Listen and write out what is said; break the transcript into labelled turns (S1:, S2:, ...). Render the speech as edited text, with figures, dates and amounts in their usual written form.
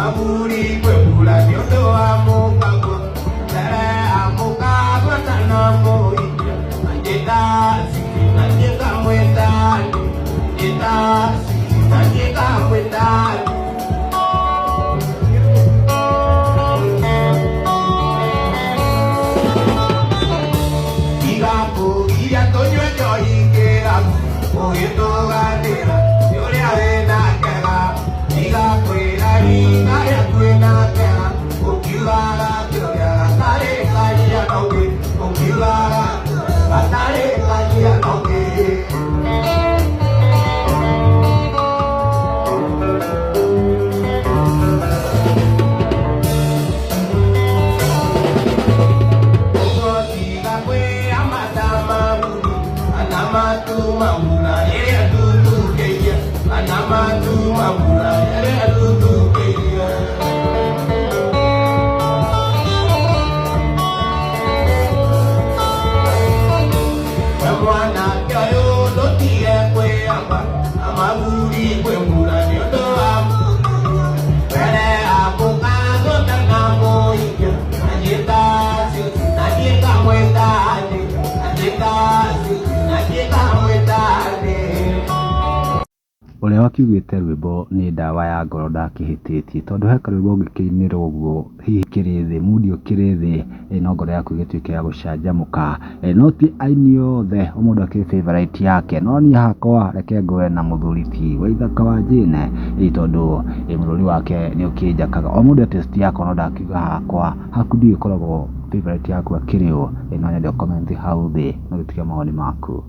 S1: Maburi kwĩmbura nĩ ũndũ wa mũbango mbere ya mũkagwata na mũikia anjĩta ciki na njĩkamwĩta njĩta ciki na njĩkamwĩta. Tiga tũnyue njohi kĩrabu ũgĩtũganĩra nĩ ũrĩa wĩna kega. Tiga kwĩra rika rĩaku wĩna kega ũkiugaga kĩũria gatarĩ karia na ũngĩ ũkiugaga gatarĩ karia na ũngĩ. Ũgotiga kwĩra mata mahuru kana matu mahura rĩrĩa tutukĩirie kana matu mahura rĩrĩa tutukĩirie. We mwanake ũyũ ndũtige kwĩyamba na maburi kwĩmbura nĩ ũndũ wa mbere ya mũkagũta na mũikia anjĩta na njĩkamwĩta thĩ anjĩta na njĩkamwĩta thĩ.
S2: Ũrĩa wakiugĩte rwĩmbo nĩ ndawa ya ngoro ndakĩhĩtĩtie, tondũ he karwĩmbo ũngĩkĩinĩrwo ũguo hihi ũkĩrĩ thĩ, mood ũkĩrĩ thĩ, no ngoro yaku ĩgĩtuĩke ya gũcanjamũka. No ti aini othe o mũndũ akĩrĩ favourite yake, no niĩ hakwa reke ngũe na mũthuri ti Waithaka wa Jane, tondũ mũrũri wake nĩ ũkĩnjakaga. O mũndũ e taste yakwa no ndakiuga hakwa, haku ndiũĩ ĩkoragwo favourite yaku akĩrĩ ũ, no nyende ũ comment hau thĩ na ũgĩtige mawoni maku.